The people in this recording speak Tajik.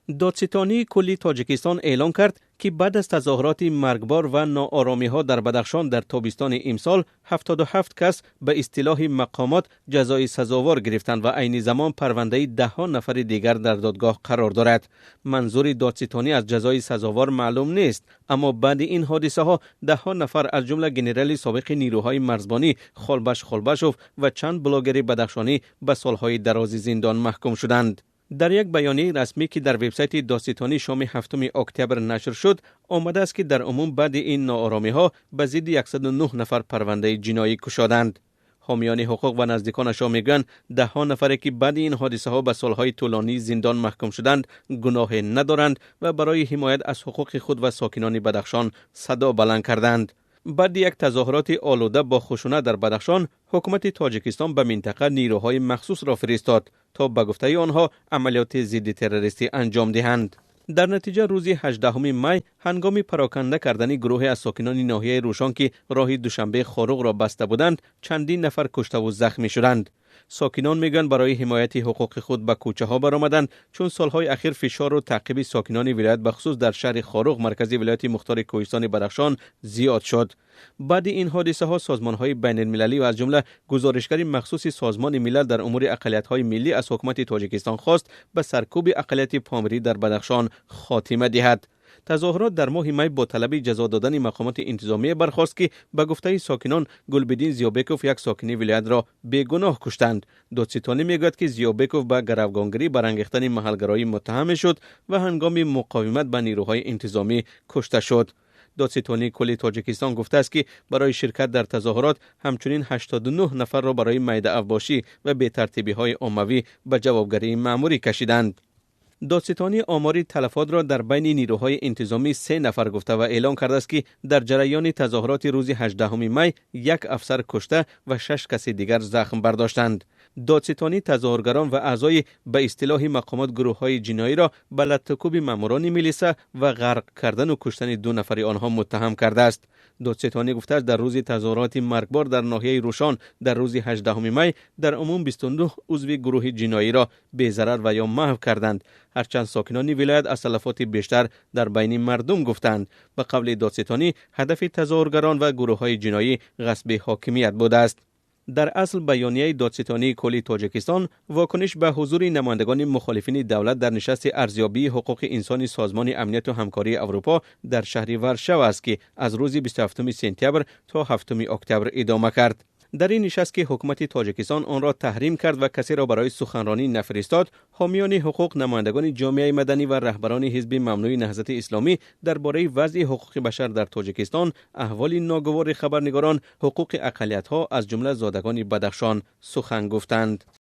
Додситонии кулли Тоҷикистон эълон кард, ки баъд аз тазоҳуроти маргбор ва нооромиҳо дар Бадахшон дар тобистони имсол 77 кас ба истилоҳи мақомот ҷазои сазовор гирифтанд ва айни замон парвандаи даҳҳо нафари дигар дар додгоҳ қарор дорад. Манзури додситонӣ аз ҷазои сазовор маълум нест, аммо баъди ин ҳодисаҳо даҳҳо нафар, аз ҷумла генерали собиқи нирӯҳои марзбонӣ Холбаш Холбашов ва чанд блогери бадахшонӣ, ба солҳои дарози зиндон маҳкум шуданд. Дар як баёнияи расмӣ, ки дар вебсайти додситонӣ шоми 7 октябр нашр шуд, омадааст, ки дар умум баъди ин нооромиҳо ба зидди 109 нафар парвандаи ҷиноӣ кушоданд. Ҳомиёни ҳуқуқ ва наздиконашон мегӯянд, даҳҳо нафаре, ки баъди ин ҳодисаҳо ба солҳои тӯлонии зиндон маҳкум шуданд, гуноҳе надоранд ва барои ҳимоят аз ҳуқуқи худ ва сокинони Бадахшон садо баланд карданд. Баъди як тазоҳуроти олуда бо хушунат дар Бадахшон, ҳукумати Тоҷикистон ба минтақа нирӯҳои махсусро фиристод, то ба гуфтаи онҳо амалиёти зидди террористӣ анҷом диҳанд. Дар натиҷа рӯзи 18 май ҳангоми пароканда кардани гурӯҳе аз сокинони ноҳияи Рӯшон, ки роҳи Душанбе Хоруғро баста буданд, чандин нафар куштаву захмӣ шуданд. Сокинон мегӯянд, барои ҳимояти ҳуқуқи худ ба кӯчаҳо баромаданд, чун солҳои ахир фишору таъқиби сокинони вилоят, бахусус дар шаҳри Хоруғ, маркази вилояти мухтори кӯҳистони Бадахшон, зиёд шуд. Баъди ин ҳодисаҳо созмонҳои байналмилалӣ ва аз ҷумла гузоришгари махсуси Созмони Милал дар умури ақалиятҳои миллӣ аз ҳукумати Тоҷикистон хост, ба саркӯби ақалияти помирӣ дар Бадахшон хотима диҳад. Тазоҳурот дар моҳи май бо талаби ҷазо додани мақомоти интизомия бархост, ки ба гуфтаи сокинон Гулбиддин Зиёбеков, як сокини вилоятро, бегуноҳ куштанд. Додситонӣ мегӯяд, ки Зиёбеков ба гаравгонгирӣ, барангехтани маҳалгароӣ муттаҳам мешуд ва ҳангоми муқовимат ба нирӯҳои интизомӣ кушта шуд. Додситонии кулли Тоҷикистон гуфтааст, ки барои ширкат дар тазоҳурот ҳамчунин 89 нафарро барои майдаавбошӣ ва бетартибиҳои оммавӣ ба ҷавобгарии маъмурӣ кашиданд. Додситонӣ омори талафотро дар байни нирӯҳои интизомӣ се нафар гуфта ва эълон кардааст, ки дар ҷараёни тазоҳуроти рӯзи 18 май як афсар кушта ва шаш каси дигар захм бардоштанд. Додситонӣ тазоҳургарон ва аъзои ба истилоҳи мақомот гурӯҳҳои ҷиноиро ба латтукӯби маъмурони милиса ва ғарқ кардану куштани ду нафари онҳо муттаҳам кардааст. Додситонӣ гуфтааст, дар рӯзи тазоҳуроти маргбор дар ноҳияи Рӯшон дар рӯзи 18 май дар умум 29 узви гурӯҳи ҷиноиро безарар ва ё маҳв карданд, ҳарчанд сокинони вилоят аз талафоти бештар дар байни мардум гуфтанд. Ба қавли додситонӣ, ҳадафи тазоҳургарон ва гурӯҳҳои ҷиноӣ ғасби ҳокимият будааст. Дар асл баёнияи додситонии кулли Тоҷикистон вокуниш ба ҳузури намояндагони мухолифини давлат дар нишасти арзёбии ҳуқуқи инсони Созмони Амнияту Ҳамкории Аврупо дар шаҳри Варшава аст, ки аз рӯзи 27 сентябр то 7 октябр идома кард. Дар ин нишаст, ки ҳукумати Тоҷикистон онро таҳрим кард ва касеро барои суханронӣ нафиристод, ҳомиёни ҳуқуқ, намояндагони ҷомеаи маданӣ ва раҳбарони ҳизби мамнӯи Наҳзати Исломӣ дар бораи вазъи ҳуқуқи башар дар Тоҷикистон, аҳволи ногувори хабарнигорон, ҳуқуқи ақалиятҳо, аз ҷумла зодагони Бадахшон сухан гуфтанд.